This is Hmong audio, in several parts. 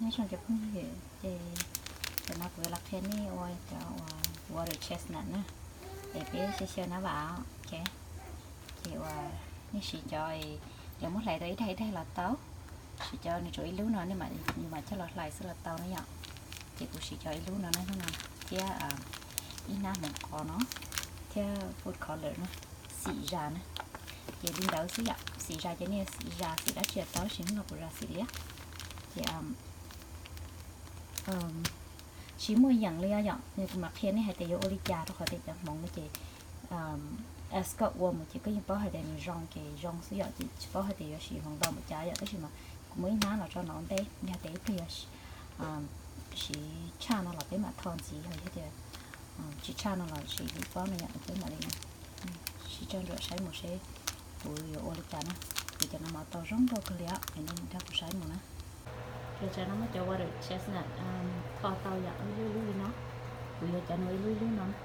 Nyob zoo cov phooj ywg, ces tam no kuv yuav los qhia nej ua cov uas water chestnut na, es peb xyaw xyaw na vam. Ok, ces uas nej siv cov, yog muab hlais tau ib daig ib daig los tau, siv cov nws tsuas ib lub no nej mam, yus mam coj los hlais xwb los tau na yom. Ces kuv siv cov ib lub no na, hnub no thiab ib hnab hmoov qos no thiab food color na, xim zas na. Ces li ntawd xwb yom, xim zas ces nej xim zas xim dab tsi los tau, tab sis hnub no kuv zas xim liab. Ces tsis muaj yeem li os yom, kuv mam qhia nej hais tias yuav ua li cas rau qhov tias cov hmoov no ces as koj ua mus ces koj yeej paub hais tias nws zoo ces zoo xwb yom, ces tsis paub hais tias yuav siv hmoov ntau npaum cas yom, tab sis mas kuv muab ib hnab los tso no ua ntej, yog tias ib pliag yog siv tshaj no los peb mam tho ntxiv, yog tias tsis tshaj no los siv lwm pob no yom, peb mam li sib tsawg ntsuam saib mus seb kuv yuav ua li cas na. Kuv cov no mas tau zoo nkauj kawg li os, es nej nrog kuv saib mus na. Ces tsam no muab cov water chestnut tho tau yom, ib lub ib lub li no. Kuv yuav cov no ib lub ib lub no na.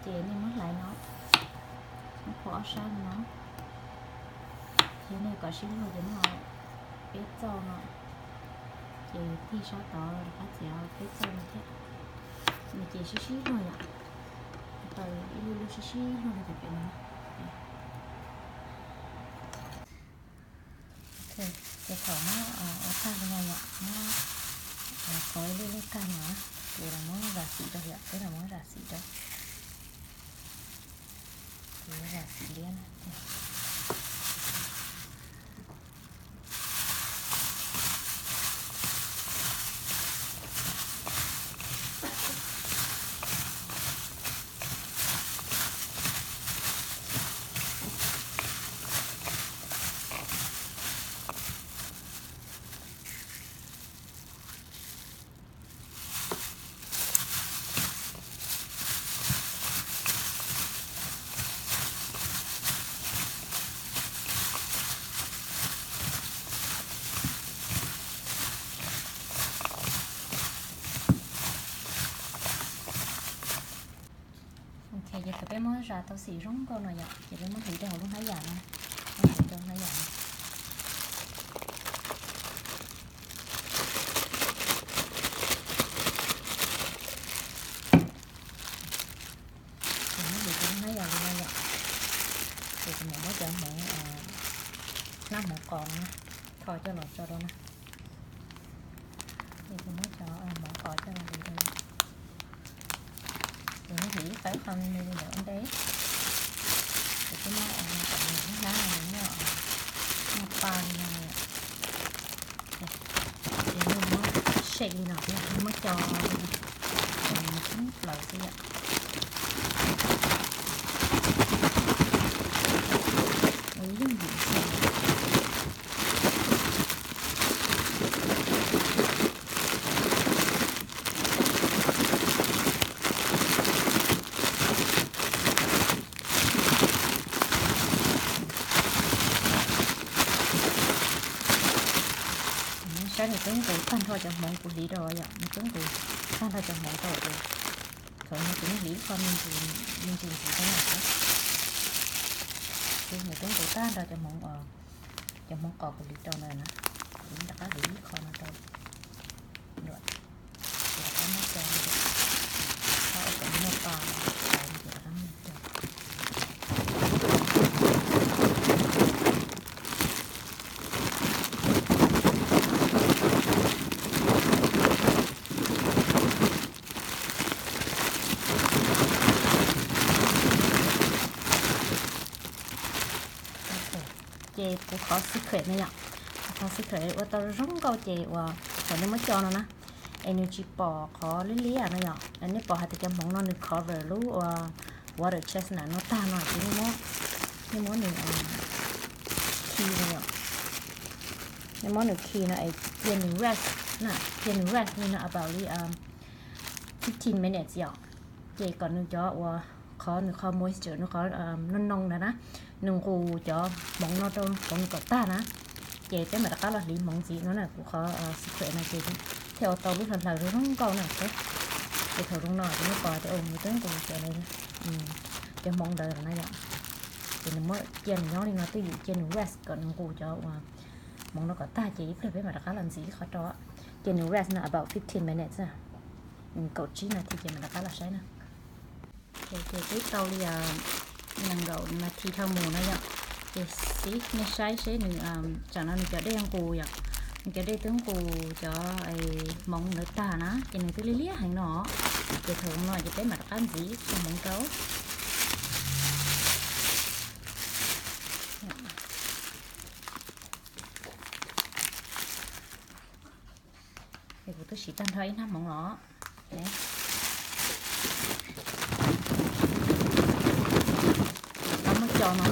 Ces nej muab hlais no, muab phua ob sab li no, ces nej kom sib luag ces muab peb txoj no, ces tig sab tod rov qab txiav peb txoj no thiab. Nws ces sib sib luag yom, tau ib lub lub sib sib luag no ces pem no. Ces thaum muab ua tag li no yom, muab qhov ib lub lub tag no, ces los muab zam xim rau yom, peb los muab zam xim rau. Ces zam xim liab na. Ok, ces thaum peb muab zam tau xim zoo nkauj no yom, ces peb muab hliv rau hauv lub hnab yam no, muab hliv rau hnab yam no. Ces muab hliv rau lub hnab yam li no yom, ces kuv mam muab cov hmoov, hnab hmoov qos no tho coj los tso rau na. Ces kuv muab cov hmoov qos coj los hliv rau. Ces muab hliv ib qho ib qho me me li ntawd ua ntej. Ces twb muab cov lub hnab no muaj, muaj pa li no. Ces muab shape li no, muab co li no, cov no nws txhob plaws xwb yom. Ua yooj yim xwb. Saib nws twb nqus tag nrho cov hmoov kuv hliv rau yom, nws twb nqus tag nrho cov hmoov rau ces thaum no ces muab hliv ib qho me ntsis ntsis rau na. Ces nws twb nqus tag nrho cov hmoov, cov hmoov qos kuv hliv rau ntawd na, kuv rov qab hliv ib qho no rau. Ces rov qab muab co, rov qab ua kom muaj pa, ces rov qab muab co. Ces kuv qhov secret no yom, kuv qhov secret ua tau zoo nkauj ces uas thaum nej muab co no na, es nws tsis pom qhov liab liab no yom, nej pom hais tias cov hmoov no nws cover lub uas water chestnut no tag no ces nej muab, nej muab nws khi no yom, nej muab nws khi no es cia nws rest na, cia nws rest li no about li fifteen minutes yom. Ces kom nws cov uas qhov nws qhov moisture nws qhov no noo ntawd na, nws nqus cov hmoov no rau hmoov nws kom tag na, ces peb mam rov qab los hliv hmoov ntxiv no na. Kuv qhov secret no ces thiaj ua tau lub hlaws hlaws zoo nkauj na. Ces thaum zoo no ces nej pom tias nws twb nqus cov, cov hmoov ntawd lawm na yom. Ces nws muab cia nws nyob li no twj ywm cia nws rest kom nws nqus cov uas Hmoov no kom tag ces ib pliag peb mam rov qab los ntxiv qhov rau. Ces nws rest no about fifteen minutes, kaum tsib nas this ces mam rov qab los saib na. Ces twb tau li nees nkaum nas this dhau mus no yom. Ces xib nej saib seb nws, tsam no nws cov dej nqus yom, nws cov dej twb nqus cov hmoov ntawd tag na ces nws twb liab liab heev no. Ces thaum no ces peb mam rov qab ntxiv tso hmoov rau. Kuv twb siv tag nrho ib hnab hmoov los. Rov qab muab co no.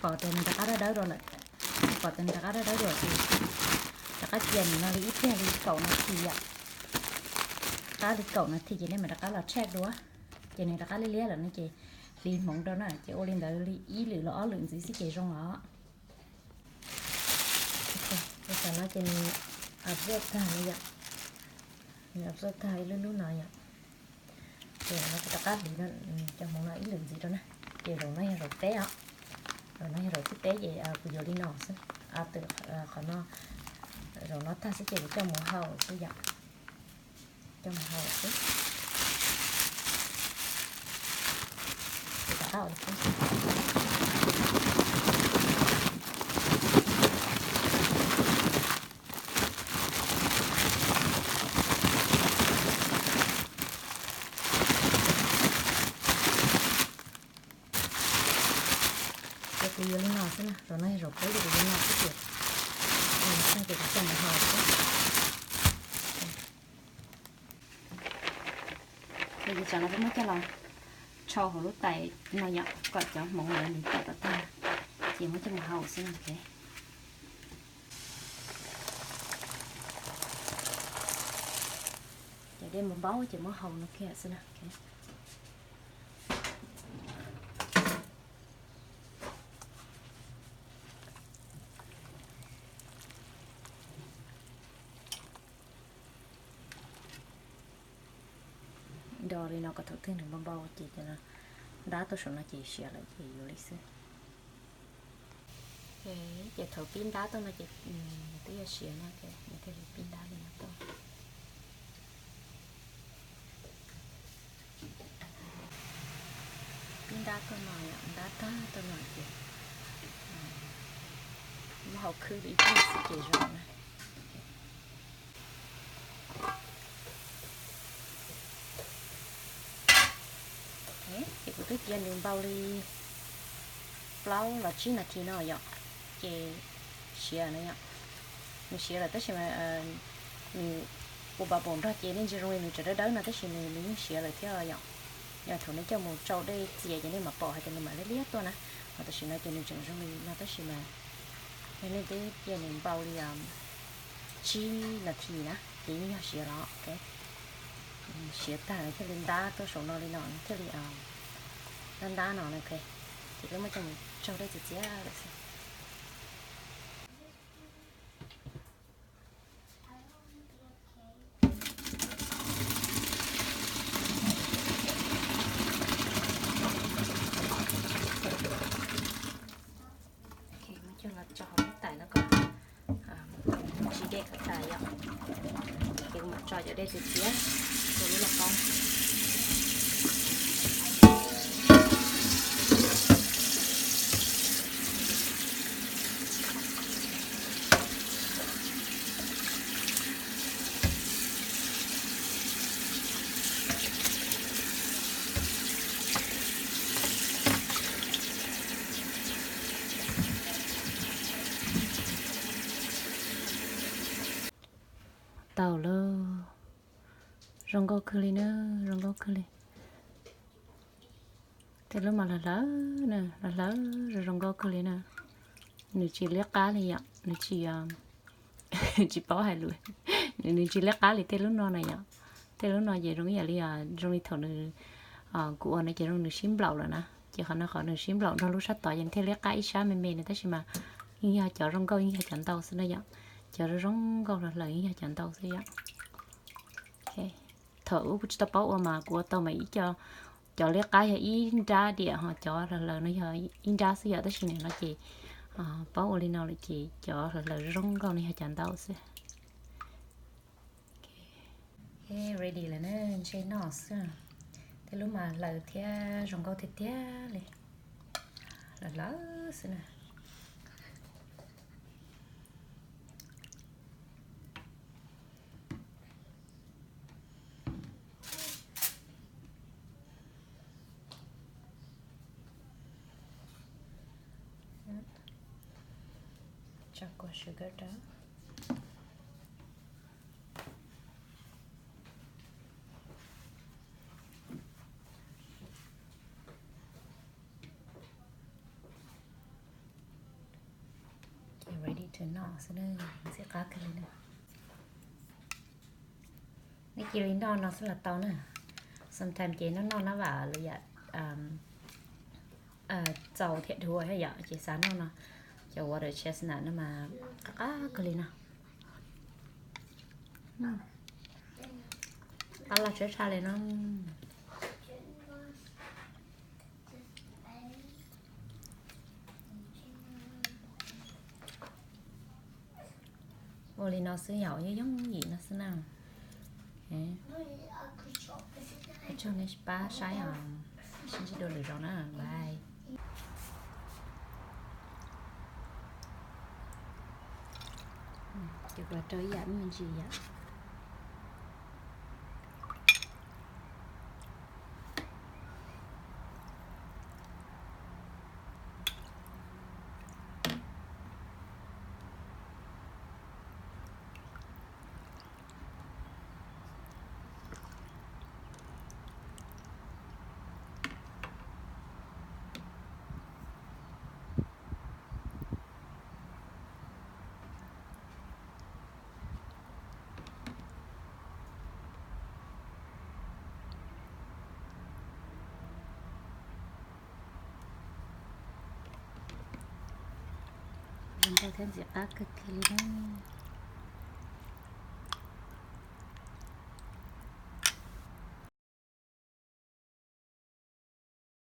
Pom tias nws rov qab dawb dawb dua lawm. Pom tias nws rov qab dawb dawb dua ces rov qab cia nws no li ib pliag li kaum nas this yom. Rov qab li kaum nas this ces nej mam rov qab los check dua. Ces nws rov qab liab liab lawm no ces hliv hmoov rau na, ces ua li ntawd li ib lwm los ob lwm ntxiv xwb ces zoo os. Tam no ces nws absorb tag no yom. Nws absorb tag ib lub lub no yom. Ces no kuv rov qab hliv cov hmoov no ib lwm ntxiv rau na. Ces zaum no yog zaum peb os. Zaum no yog zaum thib peb ces kuv yuav li no xwb. Qhov no, zaum no tag xwb ces kuv coj mus hau xwb yom. Coj mus hau xwb. Ces kuv yuav li no xwb na, zaum no yog zaum peb ces kuv yuav li no xwb ces, ces kuv coj mus hau xwb. Ces tsam no peb muab coj los tso hauv lub tais no yom, kom cov hmoov ntawd nws tawm rau tag, ces muab coj mus hau xwb na. Ces dej npau npau ces muab hau no kiag xwb na. Do li no kom thaum twg nws npau npau ces cov no ntab tuaj saum no ces siav lawm ces yuav li xwb. Ces thaum pib ntab tuaj no ces nws twb yuav siav no ces nws thiaj li pib ntab li no tuaj. Pib ntab tuaj no, ntab tag tuaj no ces muab hau khwb li ib pliag xwb ces zoo na. Ces kuv twb cia nws npau li plaub los tsib nas this no yom, ces siav no yom. Nws siav lawm tab sis mas nws ua bubble nrog ces nej ntsia zoo li nws tseem dawb dawb no tab sis nws, nws yeej siav lawm thiab yom. Yog thaum nej coj mus tsau dej txias ces nej mam pom hais tias nws mam liab liab tuaj na. Ho tam sim no ces nws tseem zoo li no tab sis mas yog nej twb cia nws npau li tsib nas this na ces yeej yog siav los. Siav tag nws thiaj li ntab tuaj saum no li no, nws thiaj li ntab ntab no. Ces peb muab coj mus tsau dej txias txias lawm xwb. Muab coj los tso hauv lub tais no kom tsis dej kom tas yom. Ces kuv mam tso cov dej txias txias rau lub lauj kaub. Tau lawm. Zoo nkauj kawg li na, zoo nkauj kawg li. Tej lub mas hlawv hlawv na, hlawv hlawv zoo zoo nkauj kawg li na. Nws tsis liab qab li yom, nws tsis, tsis paub hais lus, nws tsis liab qab li tej lub no na yom. Tej lub no ces zoo ib yam li, zoo li thaum nws Kuv ua no ces zoo nws sib nplaum lawm na, ces qhov no qhov nws sib nplaum nrog lub sab tod ces thiaj liab qab ib sab me me no, tab sis mas yeej yog cov zoo nkauj yeej yog cov ntau xwb na yom. Cov zoo nkauj hla hlaws yeej yog cov ntau xwb yom. Thaum ub kuv tsis tau paub ua mas kuv ua tau mas ib co, cov liab qab yog ib nrab diam ho cov hla hlaws no yog ib nrab xwb yom, tab sis nim no ces paub ua li no lawm ces cov hla hlaws zoo nkauj no yog cov ntau xwb. Ready lawm na, ntshe noj xwb. Tej lub mas hlaws thiab zoo nkauj tiag tiag li. Hlaws hlaws xwb na. Tso kua sugar rau. Ces ready to noj xwb na, ntxim qab kawg li na. Nej cia li noj no xwb los tau na. Sometimes ces noj noj nab vam los yam txaus thiab dhuav thiab yom, ces xav noj no. Cov water chestnut no mas qab qab kawg li no. Qab loj tshaj tshaj li no. Ua li no xwb yom, yooj yooj yim no xwb na. Ua tsaug nej pab saib os, sib ntsib dua lwm zaus na, bye. Ces kuv rau ib yam me ntsis yom. Zoo nkauj thiab ntxim qab kawg kiag li na.